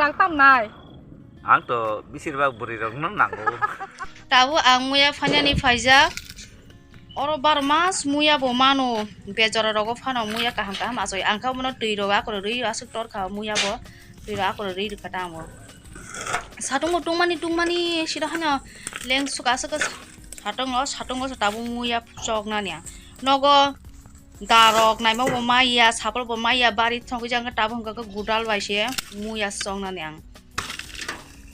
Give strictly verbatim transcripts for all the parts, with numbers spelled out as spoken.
Tang tam nai. Ang to besir bak bwrwi rok no nango. Tabuk ang muya phainani phaijak. Oro bar mas muya bo mano. Bejora rogo phano muya kaham kaham achoi. Ang kha bono twi rok akoro rwi aswk tor kha muya bo. Twi rok akoro rwi rwkha ta ang bo. Satung bo tungmani tungmani sida hano leng suka suka satung o satung o tabuk muya choknani ang. Nogo darok naima bo maya, sapor bo maya, bari thongwi jang tabuk hwnkha khe gudal bai se muya choknani ang.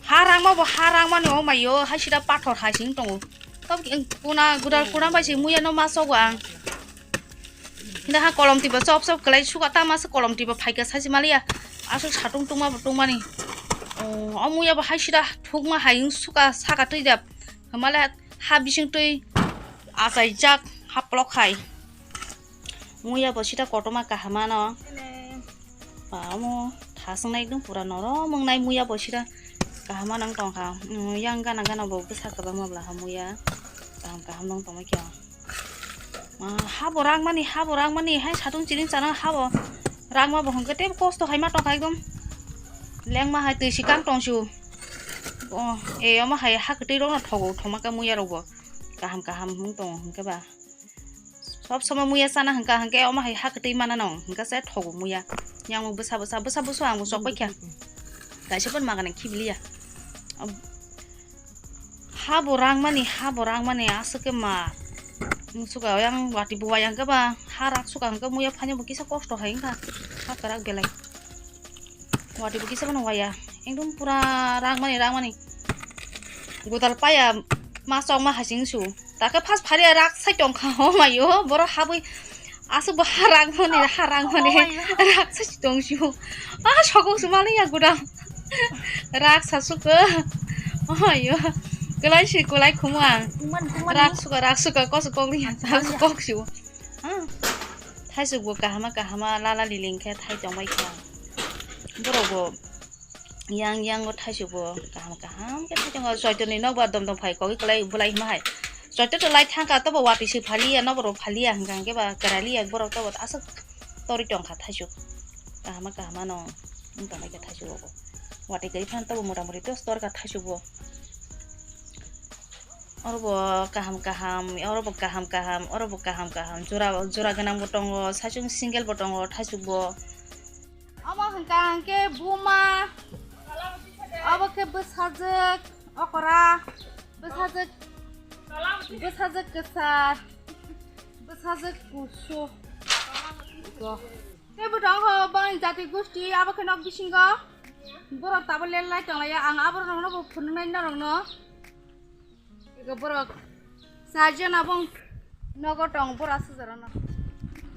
Ha rangma bo ha rangmani o mayo, hai sida pathor hai sing tongo. Tabuk kuna gudal kuna bai se muya no ma chogo ang. Hinda ha kolom twi bo chop chop kwlai suka tama se kolom twi bo phaika sai se maliya. Aswk satung tungma bo tungmani. O, o muya bo hai sida thukma hai wng suka saka twi da. Himale ha bising twi achaijak ha plok hai. Muya bo sida kotorma kaham ano. Ba omo thaswng nai ekdom pura norom wngnai muya bo sida kaham ano wng tongkha. Yang gana gana bo bwsa kwbangma bwla ha muya. Kaham kaham no wng tongma khe. Ah, habo rangmani, habo rangmani, hai satung chiring chana habo rangma bo hwnkhe tei kosto hai ma tongkha ekdom. Lengma hai twi sikang tongsu. Oh, e omo hai ha kwtwi rokno thogo, thoma khe muya rokbo. Kaham kaham wng tongo hwnkhe ba. Sob somoi muya chana hwnkha hwnkhe omo hai ha kwtwi mana nw hwnkhe se thogo muya. Yang bwsa bwsa, bwsa bwsa ang bo chok pai kha. Kaisa pon magana khibiliya. Habo rangmani, habo rangmani aswk khe ma. Suka yang wati buwa yang khe ba ha rak suka hwnkhe muya phaino bo kisa kosto hai wngkha. Ha kwrak belai. Wati bo kisa phano waya. Ekdom pura rangmani, rangmani. Godal paya ma chokma hai sing su. Takhe phas phariya rak sai tongkha ho mayo. Boro habwi aswk bo ha rangmani, ha rangmani. Rak sai tong su. Ah, sokong su maliya godal. Rak sa suka. Oh yo. Kulai si kulai khumang. Rak suka rak suka kos kok ni rak kok si. Ah. Thaisuk bo kahama kahama lala liling khe thai tong bai kha. Borok bo yang yang o thaisuk bo kaham kaham khe thai tongo. Soitoni nok ba dom dom phai kok kulai bulai hima hai. Soito to lai thang ka to bo wati si phaliya no borok phaliya hwnkha hwnkhe ba kwraliya borok to bo aswk torwi tong kha thaisuk. Kahama kahama no wng tong bai kha thaisuk bo. Wati kwrwi phano to bo mota moti to stor kha thaisuk bo. Oro bo kaham kaham, oro bo kaham kaham, oro bo kaham kaham. Jora, jora gwnang bo tongo, saichung single bo tongo, thaisuk bo. Omo hwnkha hwnkhe buma, obo khe bwsajwk okra, bwsajwk, bwsajwk kwchar, bwsajwk kusu. Tei bo tongo boni jati gosti, abo khe nok bisingo. Borok tabuk lelai tonglaio, ang aborokno bo phunuknai norokno. Ego borok charjon abong nogo tong bora sujarano.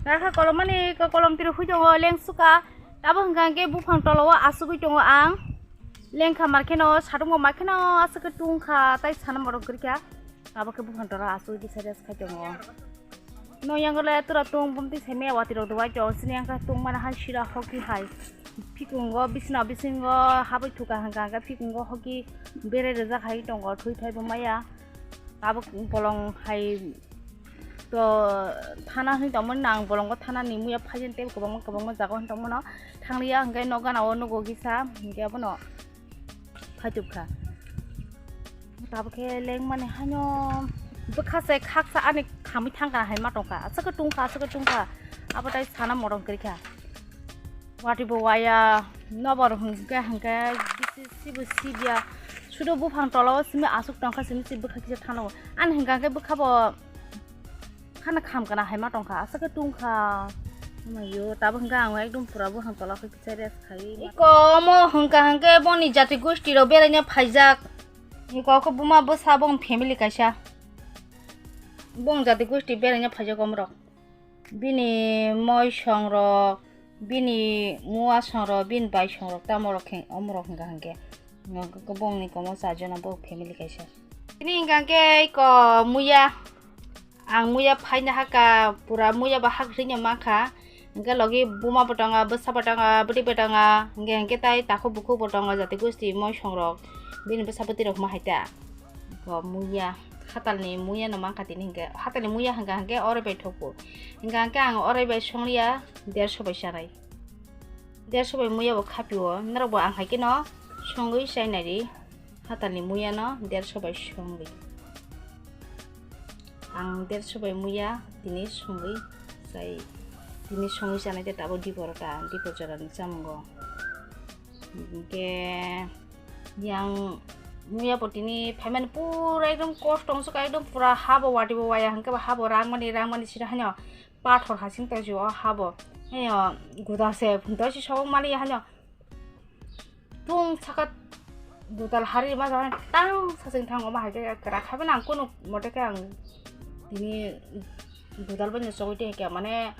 Rakha kolomani ko kolom tiri hui tongo leng suka. Tabuk hwnkha hwnkhe buphang tolao asugui tongo ang. Lengkha markheno satungo markheno aswk khe tungkha tai sana morok kwrwikha. Abo khe buphang tolao asugui kisa rest khai tongo. No yang le tura tung bumti seme wati rok dwai tong sini yang tung mana hai sira hoki hai. Phikungo bisna bisingo habwi thuka hwnkha hwnkhe phikungo hoki bere rwjak hai tongo thwi thai bo maya. Abo bolong hai to thana hwnwi tongmani nang bolongo thana ni muya phaijani tei kwbangma kwbangma jaga hwn tongmano thangliya hwnkhe nok gana o nugo kisa hwnkhe abono. Phaitubkha. Tabukhe lengmani haino bwkha se khaksa ani khamwi thangkha hai ma tongkha. Aswk tungkha, aswk tungkha. Abo tai sana morong kwrwikha. Wati bo waya, nobor hwnkhe hwnkhe bisi sibo sibya. Sudo buphang tolao simi aswk tongkha, simi si bwkha kisa thano. Ani hwnkha hwnkhe bwkha bo Khana kham kana hai ma tongkha, aswk khe tungkha. Mayo, tabuk hwnkha ang ekdom pura buphang tola khe kisa rest khai. Iko omo hwnkha hwnkhe boni jati gosti rok beraina phaijak. Iko khe buma bwsa bong family kaisa. Bong jati gosti beraina phaijak omorok. Bini moisong rok, bini muasong rok, bini baisong rok, tamo rok khe omorok hwnkha hwnkhe. Bongni komo charjona bo family kaisa. Tini hwnkha hwnkhe iko muya. Ang muya phaina hakha, pura muya ba hak rwino mankha. Hwnkhe logi buma bo tongo, bwsa bo tongo, bwtwi bo tongo. Hwnkhe hwnkhe tai takhuk bukhuk bo tongo, jati gosti moisong rok. Bini bwsa bwtwi rok ma hai ta. Bo muya. Hatalni muya no mankha tini hwnkhe. Hatalni muya hwnkha hwnkhe orai bai thokbo. Hwnkha hwnkhe ang orai bai songliya, derso bai chanai. Derso bai muya bo khapio. Norok bo ang hai kheno songwi chainai ri. Hatalni muya no derso bai songwi. Ang derso bai muya tini songwi chai. Tini songwi chanai de tabuk dipor ta, dipor jora ni chamungo. Hingke yang muya bo tini phaimani pura ekdom kosto wngsuka, ekdom pura habo wati bo waya hingke bo habo rangmani, rangmani sida haino pathor hasing tongsi o habo. Haino guda se phunto si sobok mali haino. Tung saka dutal hari ma jani tang sasing thango ma hai khe kra khabe nang kunu mote khe ang tini dutal bai no chogwi twi hai khe mane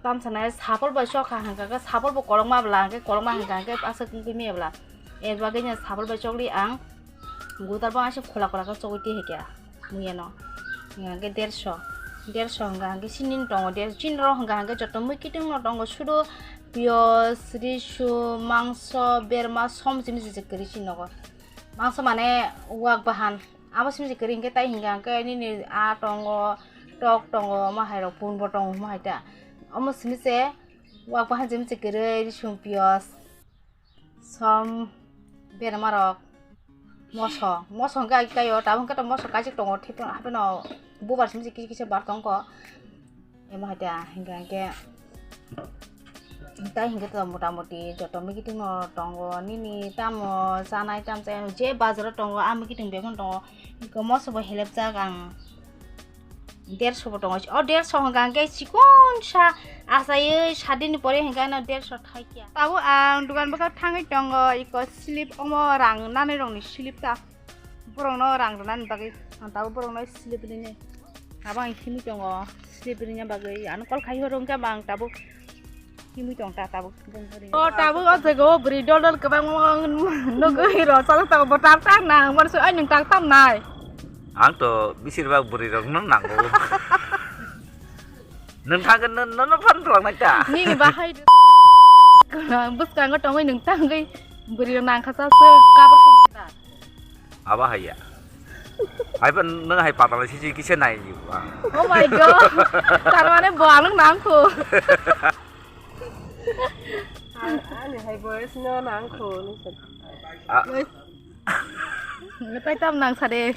tam sanai sapol bai chokha hangka khe sapol bo kolokma bla hangke kolokma hangka hangke aswk wngwi maya bla er bagwi no sapol bai chokli ang dutal bo aswk khola khola khe chogwi twi hai khe. Muyano hingka hingke derso, derso hingka hingke sini tongo, der-, chini rok hingka hingke joto mui kiting no tongo, sudo piyoj, risu, mangso, berma, som simi se kwrwi chini nogo. Mangso mane wak bahan, abo simi se kwrwi hingke tai hingka hingke nini a tongo, tok tongo, omo hai rok pun bo tongo, omo hai ta. Omo simi se wak bahan simi se kwrwi, risu, piyoj. Som berma rok moso, moso hingke ai kaio, tabuk hingke to moso kaisik tongo, thik hapheno bubar simi se kisa kisa bar tongkho. Emo hai da hingke hingke tai hingke to mota moti joto meeting no tongo, nini tamo chanai tam chai je bazar o tongo, a meeting bag no tongo, hingke moso bo helepjak ang. Derso bo tongo. O derso hwnka hwnkhe chikon sa achaiwi sadini pore hwnka no derso thaikya. Tabuk ang dukan bwkha thangwi tongo, iko slip omo rang nanai rokni slip ta. Borokno rang rwnani bagwi ang tabuk borokno slip rinai. Abo ang himwi tongo, slip rinani bagwi. Ano call khai horo hwnkhe ang tabuk himwi tong ta tabuk. O tabuk o jaga o bwrwi dol dol kwbangma nugwi rw chajak tongo, bo tak tak nang, mani se, "Ai, nwng tak tam nai?" Ang to bisir bak bwrwi rok no nango. Nwng thangkhe no, no, no phan rwlak nai ta. Nini bahai bwskango tongwi nwng tangwi bwrwi rok nang kha sa se kabur kha ta. Abo haiya. Hai phan nwng hai patala sisi kisa nai. Oh my God. Tar mane bo anung nang kho. Ani hai boys no nang kho ni sa. Ah. Nang tai tam nang sa de.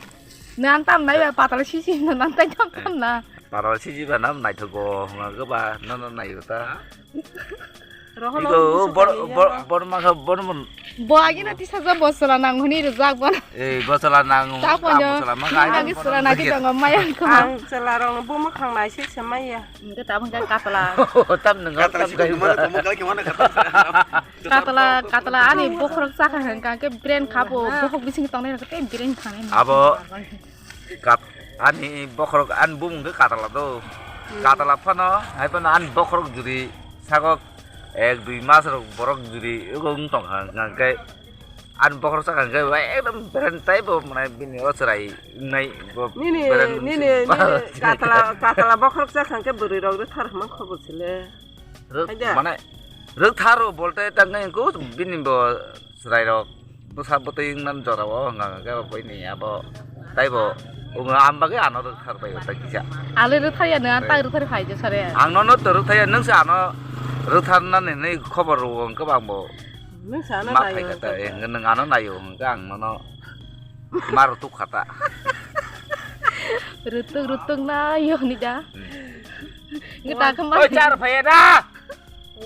Nang tam nai ba patala sisi no nang tai tam tam na. Patala sisi ba nam nai thogo hwnga go ba no no nai ta. Rohon Igo bor bor bor ma kha bor mun. Bo agi na tisa ja bosala nang huni rujak bo. Eh bosala nang. Ta ponyo. Bosala ma gai. Agi sala na di tongo maya ko. Ang sala rong bo ma khang nai se se maya. Hingke tabuk hingke katla. Tam nang katla tam si gai. Katla, katla, ani bokhorok chakha hwnkha hwnkhe brain khabo, bokhok bising tongnai hwnkhe tei brain thangnai. Abo kat-, ani bokhorok, ani bumung khe katla do. Katla phano, hai phano ani bokhorok juri sago ek dui mas rok borok juri ego wng tongkha hwnkha hwnkhe. Ani bokhorok chakha hwnkhe ekdom brain taibo mane bini o chwrai wngnai bo. Nini, brain nini, nini katla, katla bokhorok chakha hwnkhe bwrwi rok rwthar hwnma kho bo sile. Rw-, haida. Mane rwthar rw bolte ta ngai ko bini bo chwrai rok bwsa bwtwi wngna jora o hwnka hwnkhe bo bini abo taibo wng am bagwi ano rwthar bai ta kisa. Ale rwthar ya nang ta rwthar phai je sare. Ang nono to rwthar ya nwng se ano rwthar nani nai khobor rw hwnkhe bo ang bo. Nwng sana ma nayo phai kata, hwnkhe. Eh, nwng ano nayo hwnkhe ang nono ma rwtuk khata. Rwtuk, rwtuk nayo ni da. Hmm. Ngi ta khe ma. Oi, char phai da.